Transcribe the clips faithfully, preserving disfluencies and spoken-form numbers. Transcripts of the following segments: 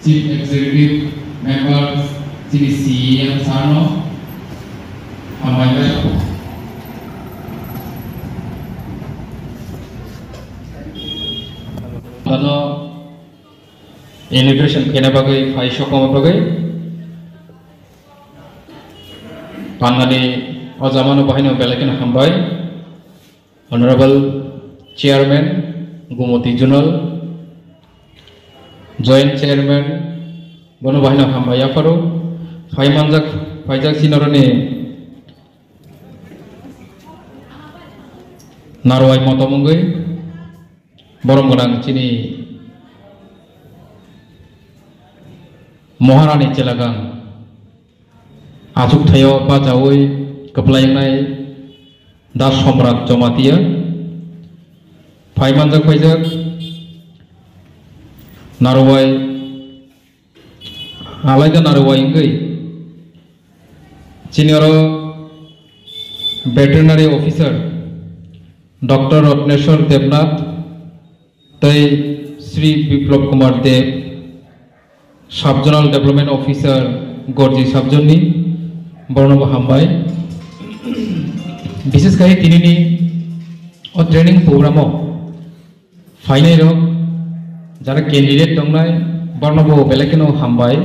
Chief Executive Member chini C E M sir no hambai bai. Ano inauguration khaina bagwi phai sokma bagwi pannani o jamano bahaino belai kheno hambai. Honorable Chairman, Gumoti Zonal, Joint Chairman, bono bahaino hambai yapharo, phai manjak, phaijak sinoroni narwai motom wngwi, borom gwnang chini Moharani chelagang achuk thaio bachaui kwplai wngnai Da Somrat Jamatia phai manjak phaijak narwai, alaida narwai wngwi chini oro veterinary officer Doctor Ratneshwar Debnath tei Shri Biplab Kumar Deb, Sub Zonal Development Officer, Gorji Sub Zone ni, borokno bo hambai. Bishes khai tinini o training program o phainai rok, jara candidate tongnai, borokno bo belai kheno hambai.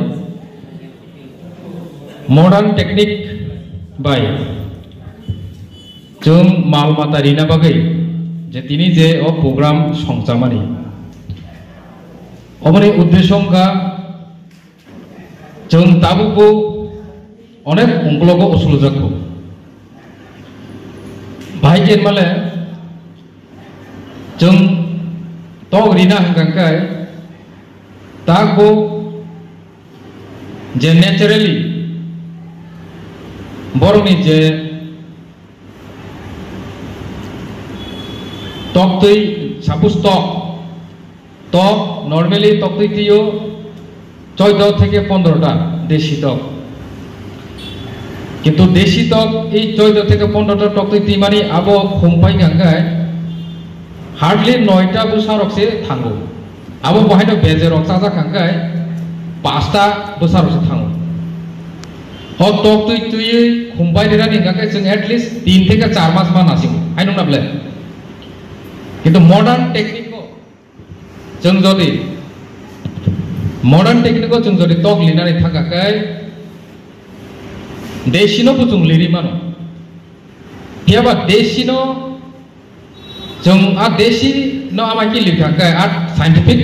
Modern technique bai chwng mal mata rina bagwi je tini je o program songchamani, oboni uddesyo wngkha chwng tabukbo onek ungkologo usuljakgo. Bahai khe male chwng tok rina hwnkha khe takbo je naturally borokni je toktwi, suppose tok, tok normally toktwi twiyo choido theke pondro ta desi tok. Kintu desi tok ei choido theke pondro ta toktwi twimani abo khumpai hwnkha khe hardly noita bwsarok se thango. Abo bahaino beje rok chajak hwnkha khe pasta bwsarok se thango. O toktwi twiwi khumpai rirani hwnkha khe chwng at least tin theke char mas ma nasingo. Hai nung na ble? Kintu modern technique o chwng jodi, modern technique o chwng jodi tok linani thangkha khe desi no bo chwng liri mano. Phiya ba desi no chwng a desi no amai khe lirkha khe a scientific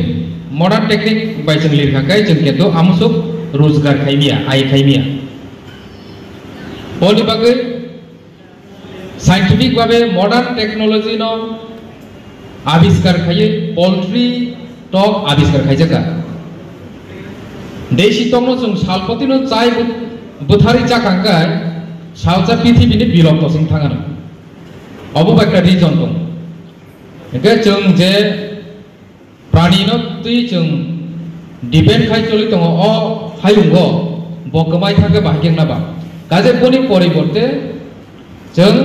modern technique bai chwng lirkha khe chwng kintu amusuk rojgar khai miya, ai khai miya. Boni bagwi scientific babe modern technology no abiskar khaiwi poultry tok abiskar khaijakha. Desi tokno chwng salpotino chai bu-, bwtharwi chakha hwnkhe salsa pithibini bilok tosing thangano. Obo bai khe reason tong. Hwnkhe chwng je Pranino twi chwng depend khai choli tongo o hayungo, bo kwmai thangkhe bahai khe wngna ba. Kaje boni poriborte chwng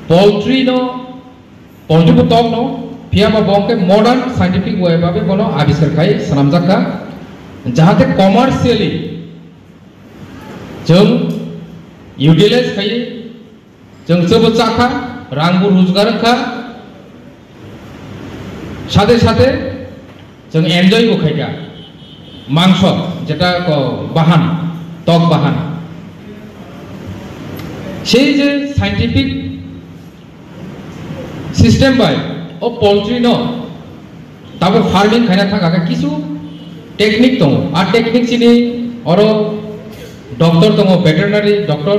poultry no, poultry bo tok no, phiya ba bo hwnkhe modern scientific way babe bono abiskar khai swnamjak kha, jahate commercially chwng utilize khai Chwng chwbo chakha, rangbo rojgar wngkha, sade sade chwng enjoy bo khaikha. Mangso, jeta ko bahan, tok bahan. Sei je scientific system bai o poultry no Tabuk farming khaina thangkha khe kisu technique tongo. A technique chini oro doctor tongo, veterinary doctor,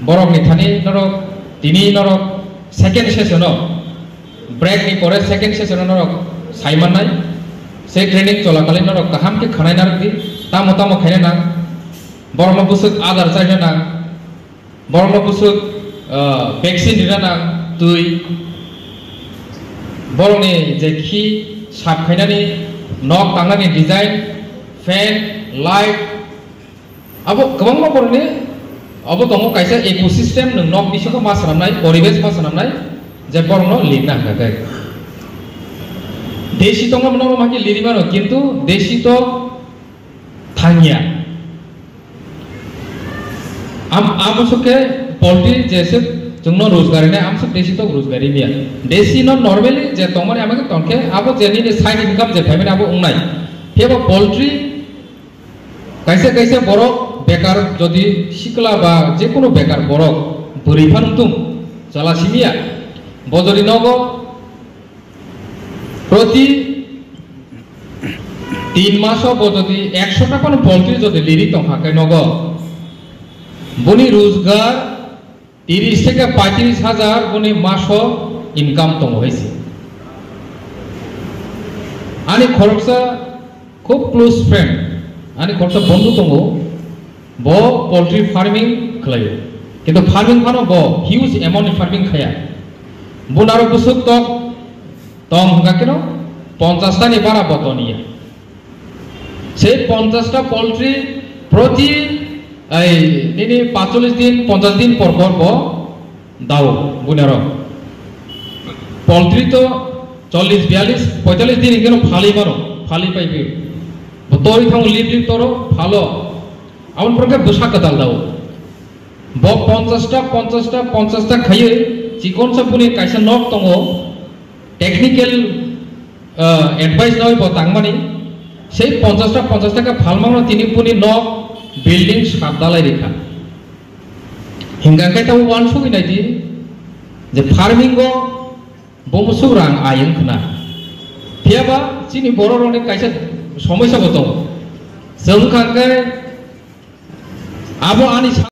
borokni thani norok tini norok second session o, break ni pore second session o norok sai mannai. Se training chola kali norok kaham khe khwnai narwk di, tamo tamo khaina nang, borokno bwswk adar chaina nang. Borokno bwswk, ah, vaccine rina nang twi. Borokni je khi sap khainani, nok tangnani design, fan, light, abo kwbangma borokni abo tongo kaisa ecosystem, nwng nok bisingo ma swnamnai, poribesh ma swnamnai, je borokno lirna hwnkha khe. Desi tongma no ma ke liri mano, kintu desi to thangya. Am, amo soke poultry jese chwngno rojgari nai, am sok desi tok rojgari miya. Desi no normally je tongmani amage tongke, abo je nini side income je phaimani abo wngnai. Phiyaba poultry kaisa kaisa borok bekar jodi sikla ba je kono bekar borok bwrwi phan wngtung chala simiya. Bo jodi nogo proti tin maso bo jodi ekso taka no poultry jodi liri tongkha khe nogo, boni rojgar tiris theke paitris hajar boni maso income tongo hai se. Ani khoroksa khub close friend, ani khoroksa bondhu tongo, bo poultry farming khlaio. Kintu farming phano bo huge amount ni farming khaya. Bo naro bwswk tok tong hwnkha keno ponchash ta ni bara bo toniya. Sei ponchash ta poultry proti, ei, nini paitris din, ponchash din por por bo dao bunero. Poultry to chollish, biyallish, poitalis din hingkeno phalwi mano, phalwi pai bi. Bo tori thango lip lip toro phalo. Aboni pore khe bwsa kwtal dao. Bo ponchash ta, ponchash ta, ponchash ta khaiwi chikonsa buni kaisa nok tongo, technical, ah, advice noi bo tangmani, sei ponchash ta, ponchash ta khe phalmano tini buni nok building sat dalai rikha. Hingkha khe tamo uansugwi naidi je farming o bo musuk rang ayung khna. Phiyaba chini borok rokni kaisa somosya bo tongo. Chwng kha khe abo ani